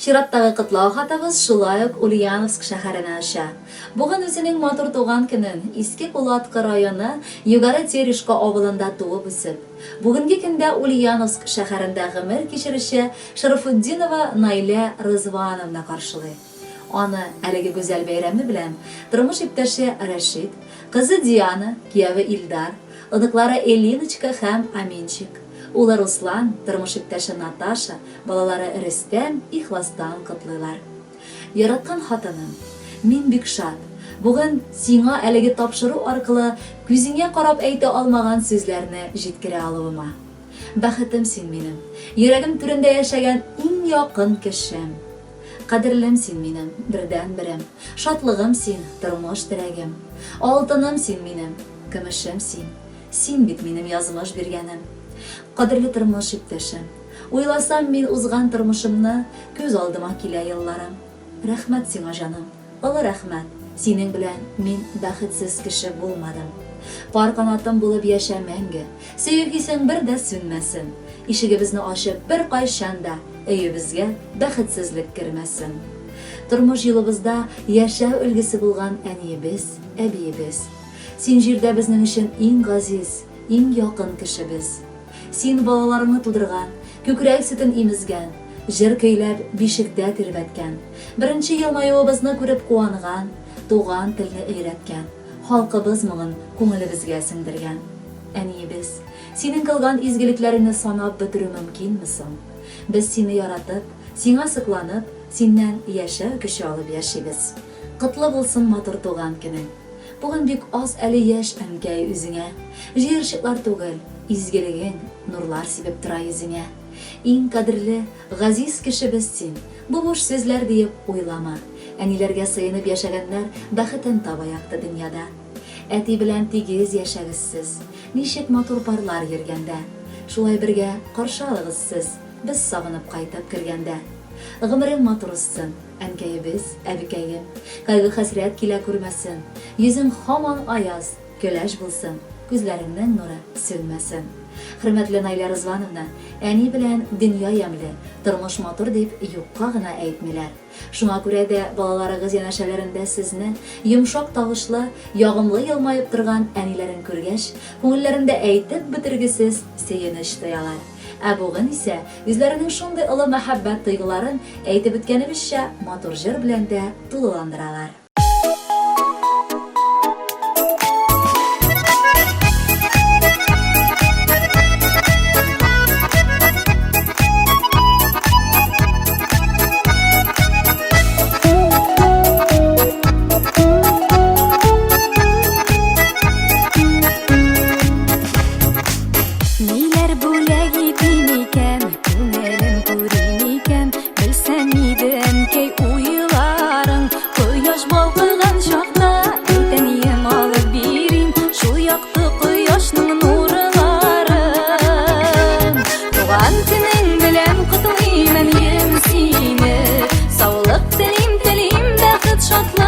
Чираттагы котлау хатыбыз шулай ук Ульяновск шәһәренә оча. Бүген үзенең матур туган көнен Иске Кулаткы районы Югары Терешка авылында туып-үсеп, бүгенге көндә Ульяновск шәһәрендә гомер кичерүче Шарафутдинова Наилә Рызвановна каршылый. Аны әлеге гүзәл бәйрәме белән тормыш иптәше Рәшит, кызы Диана, кияве Илдар, оныклары Элиночка һәм Аминчик, улы Руслан, тормыш иптәше Наташа, балалары Рөстәм ихластан котлыйлар. Яраткан хатыным, мин бик шат, бүген сиңа әлеге тапшыру аркылы күзеңә карап әйтә алмаган сүзләрне җиткерә алуыма. Бәхетем син минем, йөрәгем түрендә яшәгән иң якын кешем. Кадерлем син минем, бердәнберем, Шатлыгым син, тормыш терәгем. Алтыным син минем, көмешем син, Син бит минем язмыш биргәнем. Кадерле тормыш иптәшем, Уйласам мин узган тормышымны, Күз алдыма килә елларым. Рәхмәт сиңа, җаным, олы рәхмәт, Синең белән мин бәхетсез кеше булмадым. Пар канатым булып яшә мәңге, Сөю хисең бер дә сүнмәсен. Ишегебезне ачып беркайчан да Өебезгә бәхетсезлек кермәсен. Тормыш юлыбызда яшәү өлгесе булган әниебез, әбиебез. Син җирдә безнең өчен иң газиз, иң якын кешебез. Син балаларыңны тудырган, күкрәк сөтен имезгән, җыр көйләп, бишектә тирбәткән, беренче елмаюыбызны күреп куанган, туган телне өйрәткән, халкыбыз моңын күңелебезгә сеңдергән. Әниебез, синең кылган изгелекләреңне санап бетерү мөмкинме соң? Без сине яратып, сиңа сокланып, синнән яшәү көче алып яшибез. Котлы булсын матур туган көнең! Бүген бик аз әле яшь, әнкәй, үзеңә. Җыерчыклар түгел, изгелегең нурлар сибеп тора йөзеңә. Иң кадерле, газиз кешебез син, бу буш сүзләр диеп уйлама. Әниләргә сыенып яшәгәннәр бәхетен таба якты дөньяда. Әти белән тигез яшәгез сез, ничек матур парлар йөргәндә. Шулай бергә каршы алыгыз сез, без сагынып кайтып кергәндә. Гомерең матур узсын. Әнкәебез, әбекәем, кайгы-хәсрәт килә күрмәсен, йөзең һаман аяз, көләч булсын, күзләреңнең нуры сүнмәсен. Хөрмәтле Наилә Рызвановна, әни белән дөнья ямьле, тормыш матур дип юкка гына әйтмиләр. Шуңа күрә дә балаларыгыз янәшәләрендә сезне, йомшак тавышлы, ягымлы елмаеп торган әниләрен күргәч, күңелләрендә әйтеп бетергесез сөенеч тоялар. Ә бүген исә үзләренең шундый олы мәхәббәт тойгыларын, әйтеп үткәнебезчә, матур җыр белән дә тулыландыралар. Ниләр бүләк итим икән, күңелем күрим икән, белсәм иде, әнкәй, уйларың. Кояш балкыган чакта, әйт, әнием, алып бирим, шул якты кояшның нурларын. Туган көнең белән котлыйм, әнием, сине. Саулык телим, телим, бәхет, шатлык.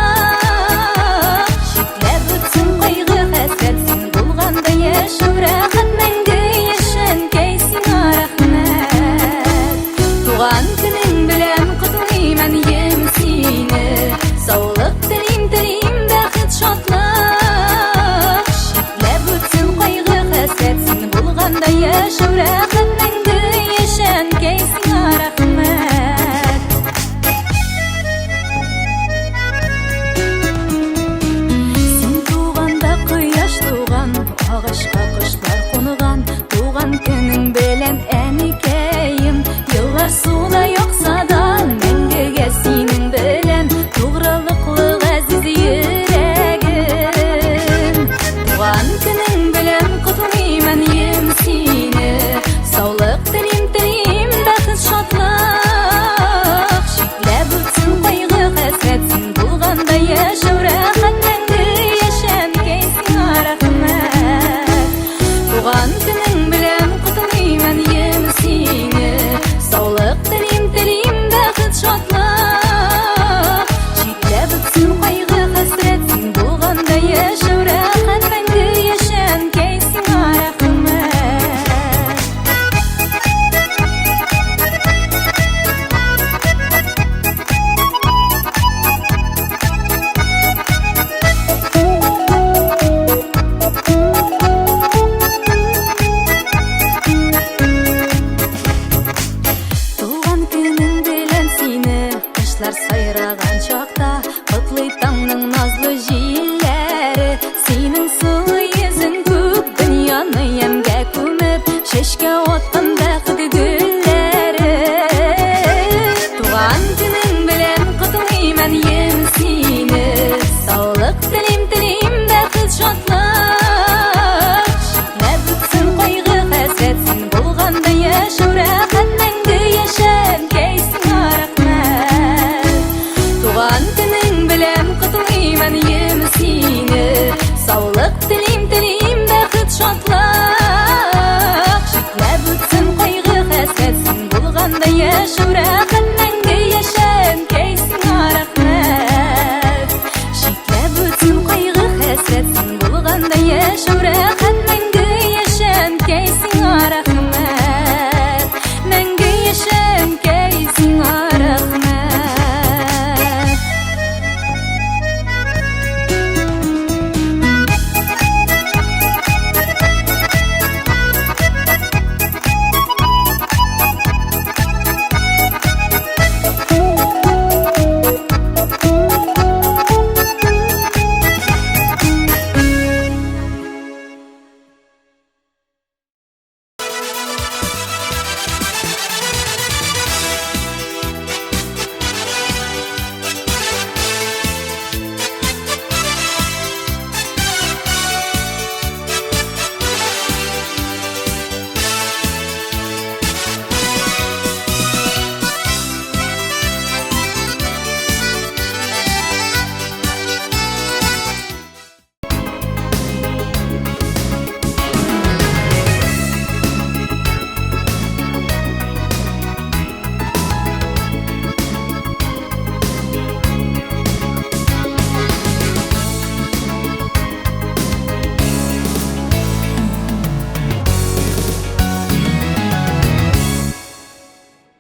Читләп үтсен кайгы, хәсрәт, син булганда яшәү рәхәт, мәңге яшә, әнкәй, сиңа рәхмәт. Туган көнең белән котлыйм, әнием, сине. Саулык телим, телим, бәхет, шатлык. Читләп үтсен кайгы, хәсрәт, син булганда яшәү рәхәт, мәңге яшә, әнкәй, сиңа рәхмәт. Син туганда кояш туган, агачка